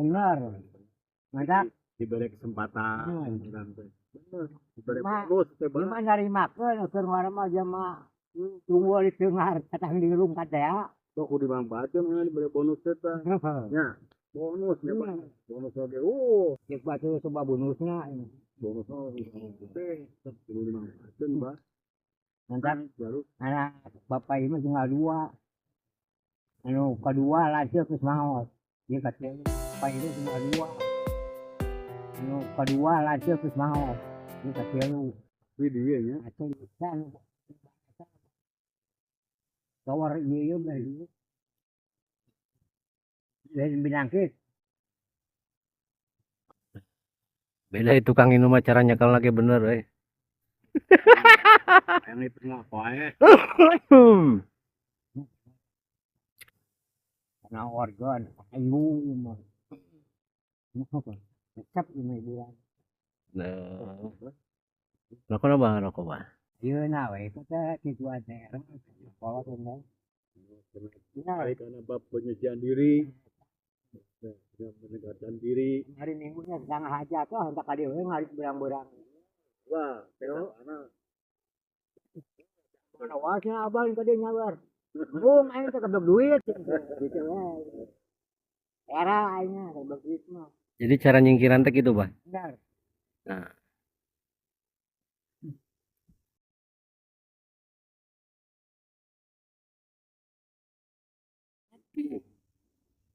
Bener. Mantap. Diberi kesempatan urang teh. Bener, diberi bonus teh, Bah. Ieu mah narimakeun keur ngaran mah jelema tunggu di tengah katang dirung katea. Sok kudu dimanfaatkeun mah diberi bonus teh tah. Nya, bonus nya, Bah. Bonus oge. Cek batu coba bonusna. Bonus mah teh kudu dimanfaatkeun, Bah. Mantap. Baru Anak bapak ini tinggal dua. Anu kedua lanjut terus maot. Dia kata bapak ini tinggal dua. Anu kedua lanjut terus maot. Dia kata lu. Wih, dia nya. Atau kan tawar iya iya iya. Lain binangkit. Beda itu Kang Inu mah cara nyekel lagi bener euy. Yang itu mah poe. Karena organ ayu mah. Resep ini bulan. Nah. Rokok apa rokok, Bah? Iya nah we itu teh tujuan daerah. Kalau tuh nah, Baik karena bab penyucian diri, ya, menegakkan diri. Hari Minggunya sedang hajat tuh hendak kali we ngarit berang-berang. Wah, mana? Mana wasnya abang tadi nyabar. Bung aing teh keblok duit gitu we. Era aingnya keblok duit mah. Jadi cara nyingkiran teh gitu, Bah. Benar. Nah.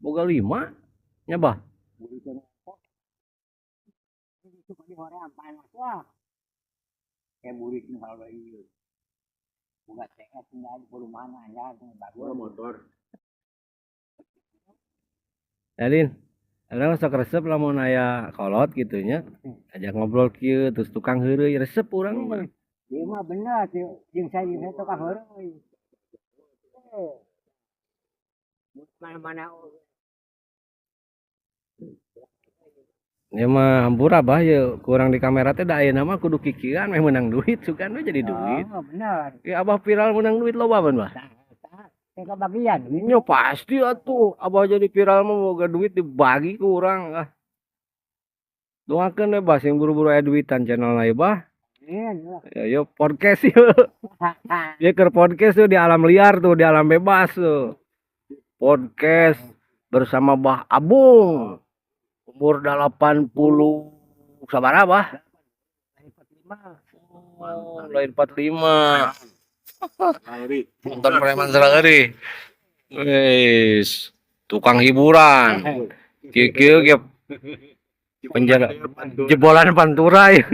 Boga 5 nya, Bah. Itu kali hoream panas wah. Kayak burik nu kalau ieu. Boga TS tinggal di perumahan anyar bagus. Motor. Elin, urang sok resep lamun aya kolot gitu nya. Ajak ngobrol kieu terus tukang heureuy resep urang mah. Ieu mah bener jeung saya jeung saya tukang heureuy. Mana-mana. Ya mah hampura, Bah, ye kurang di kamera teh da ayeuna mah kudu kikieuan meh meunang duit sugan we jadi duit. Oh, bener. Ya Abah viral meunang duit loba ban, Bah. Tah, tah, teh kebagian. Nya pasti atuh Abah jadi viral mah boga duit dibagi ku urang ah. Doakeun we, Bah, sing buru-buru aya duitan channel ieu, Bah. Amin lah. Ya yo podcast yeuh. Ieu keur podcast tuh di alam liar tuh, di alam bebas tuh. Podcast bersama Bah Abung. Umur 80 sabaraha, Bah? Oh, lain 45. Nonton preman selauri. Wis, tukang hiburan. Kieu-kieu ge penjara jebolan Pantura ya.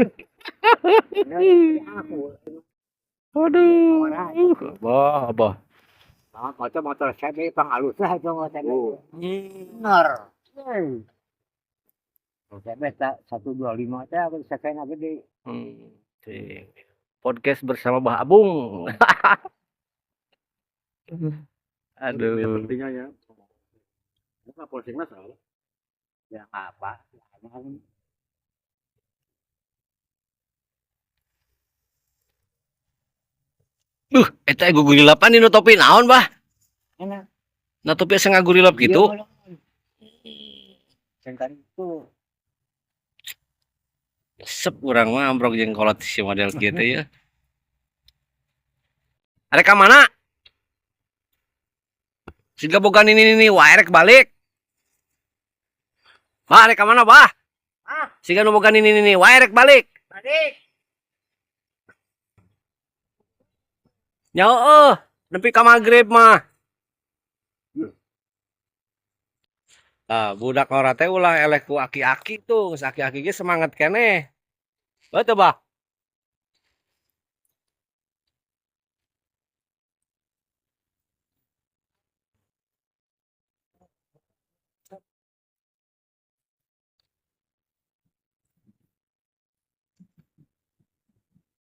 Aduh. Bah, Abah. Nah, motor motor saya beli pangalus lah itu motor. Bener. Saya 125 teh aku sakena gede. Podcast bersama Bah Abung. Aduh. Pentingnya ya. Bukan posisinya salah. Ya apa? Duh, eta gugurilapan dina topi naon, Bah? Enak. Na topi asa ngagurilap gitu. Sengkar itu. Resep urang mah ambrok jeung kolot si model kieu teh ya. Arek ka mana? Siga boga nini nini wae rek balik. Bah, arek ka mana, Bah? Ah. Siga nu boga nini nini wae rek balik. Balik. Nya heueuh, nepi ka magrib mah. Ah, budak ora teh ulah eleh ku aki-aki tuh, geus aki-aki ge semangat keneh. Heuh teu, Bah?